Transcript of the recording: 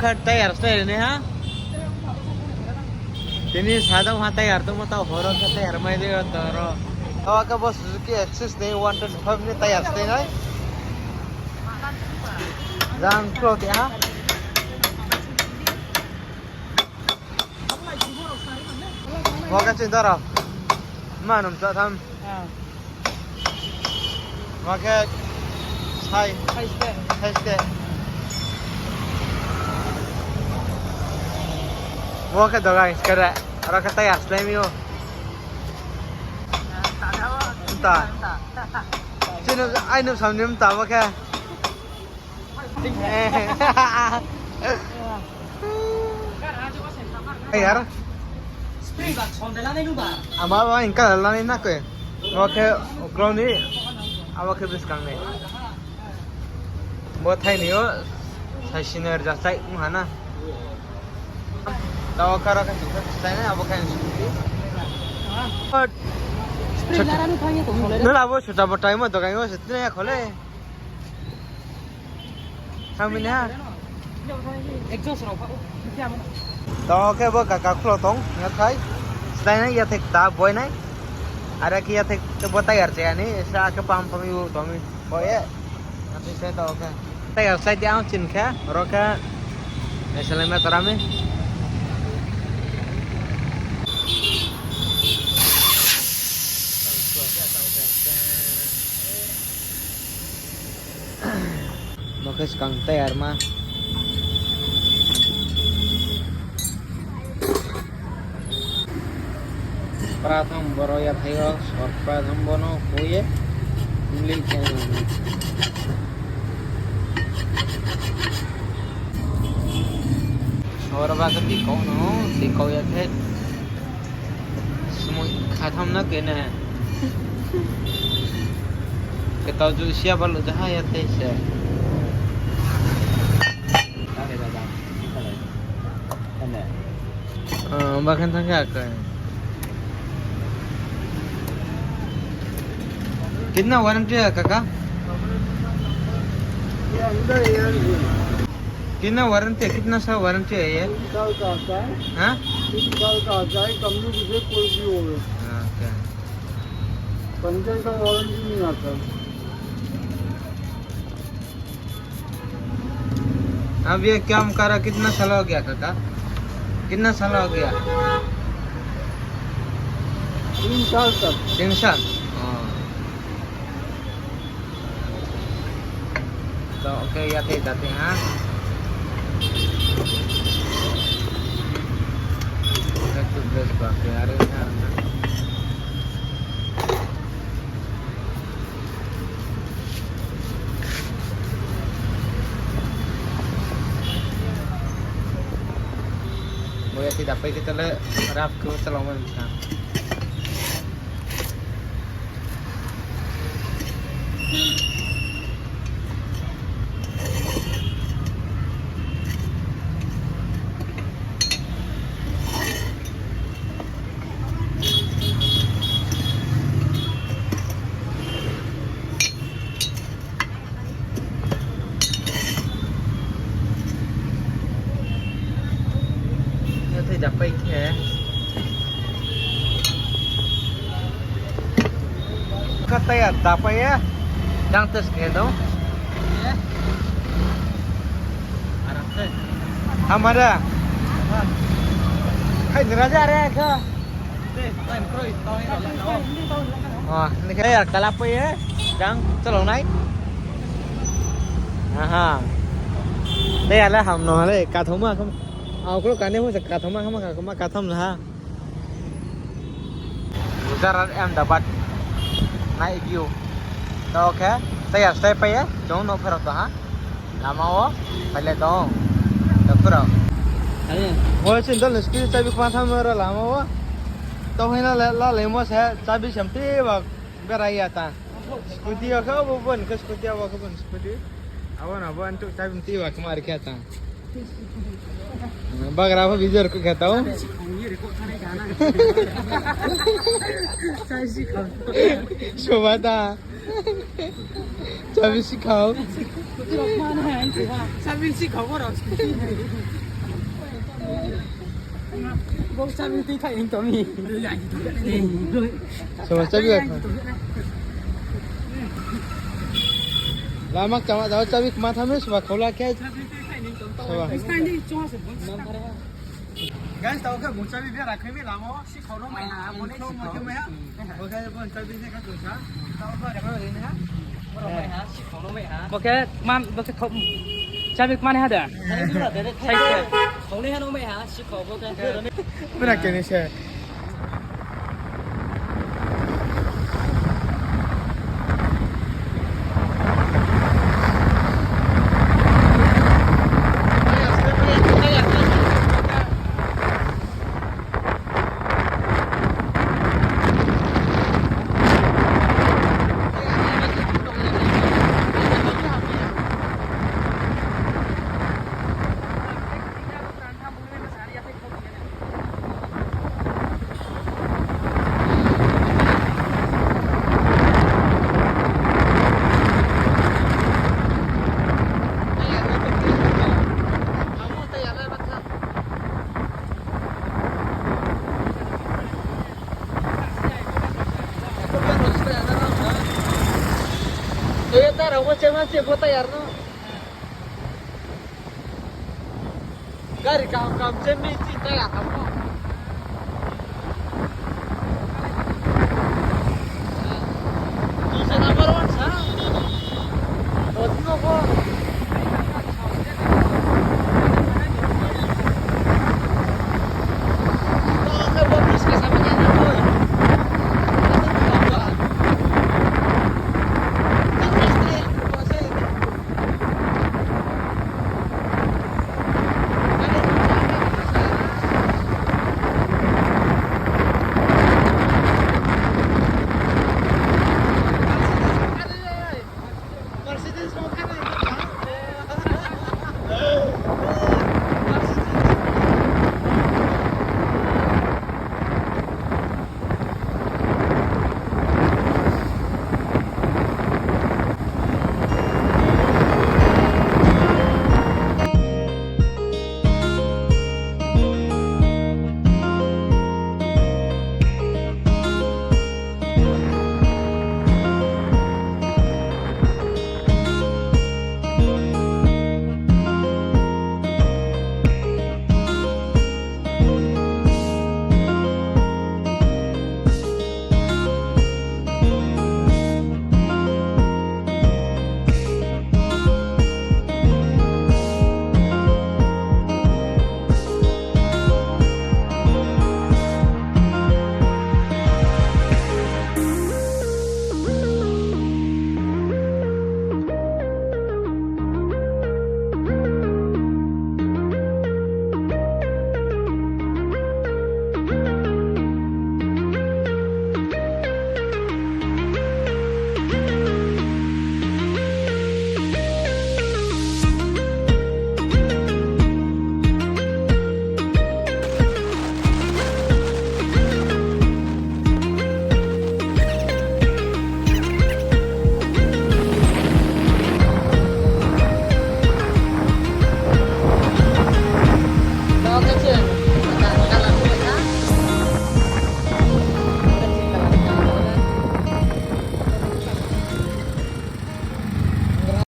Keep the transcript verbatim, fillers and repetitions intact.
Kha tayar style ni ha. Tini sadong ha tayar tongmo tao horo khe tayar mai de toro. Tao khe bo Suzuki Access ni one twenty five ni tayar style nai. Jang klo ti ha. Bo khe chini doro. Ma num cha tham. Ah. Bo khe sai. Sai ste. Sai ste. Bo khe dogai skere. Aro khe tayar slái mi o. Nta. Chini ai num sam ni mta bo khe. Yar. Ama ba ingka lani na khe. Bo khe ukloni, abo khe bwskang ni. Bo thai ni o, sai senior jasai ong ha na. Tao karo khe sukha sai na, abo khe sukha. Nung abo suta bo time o dogai o se tini ya khole. Thangmini ha. Exhaust rao pha o. Tao khe bo kaka khlo tong, yathai. Slái nai yathai kta boi nai. Are khe yathai khe bo tayar chaya ni, sa khe pam pam yu tong mi. Boi ye. Yathai se tao khe. Tayar slái di ang chin khe, oro khe. Naisalai ma tara mi. Bo khe skang tayar ma. Pratham boro yathai o, sor pratham bono khui ye, mlik khe nang. Sor ba khe tikau no, tikau ya khe. Smui khatham na kena. Ketau ju sia balu jaha ya tei se. Ah, bakhan thang kha khe. कितना वारंटी है काका? कितना वारंटी है? कितना साल वारंटी है ये? तीन साल का आता है। हाँ? तीन साल का आता है, कंपनी से कोई भी हो। हाँ, ओके। पंचर का वारंटी नहीं आता। अब ये काम करा कितना साल हो गया काका? कितना साल हो गया? तीन साल तक। तीन साल? हाँ। तो ओके, या थे जाते हैं। Back to place बाकी आ रहे हैं। Bo ya ti dapai khe tale rap khe tala man sa. Yo thai dapai khe. Kha tayar dapai ye. Jang test khe do. Hamada. Khai nira ja re kha. Oh, ni khe tayar kala pai ye. Jang chalong nai. Aha. Tayar le ham no le kathoma kham. Au klo kane mo se kathoma khama kathoma kathom la ha. Gujarat Ahmedabad night view. To khe tayar slái pai ye, chung no pherao tong ha. Lama wo, phailai tong. To pherao. Oi, sindal ni scooty chabi kma tham ro lama wo. To haina le, la le mo se, chabi sem ti ba berai ya ta. Scooty yo khe, bo bon khe scooty, abo khe bon scooty. Abo na bo antuk chabi ti ba kma ri khe ta. Bagra pho bijor khe tau. Soba ta. Chabi sikhau. Chabi sikhau bo rao. Bo chabi tui thai ni tong mi. Sama chabi ya. Lama kama jao chabi kma tha mi sba khaula khe. Sama. Guys, tao khe bung chabi bera khe mi lamo. Sikhau no mai ha, bo ni sikhau no mai ha. Bo khe bo chabi ni kha tong sa. Tao ba re ha. Bo khe man, bo khe khau, chabi kma ni ha da? Sai khe. Khau ni ha no mai ha, sikhau bo khe. Bera khe ni se. Toyota rao bo chema se bo tayar no. Gari kaham kaham chemi si tayar ham no.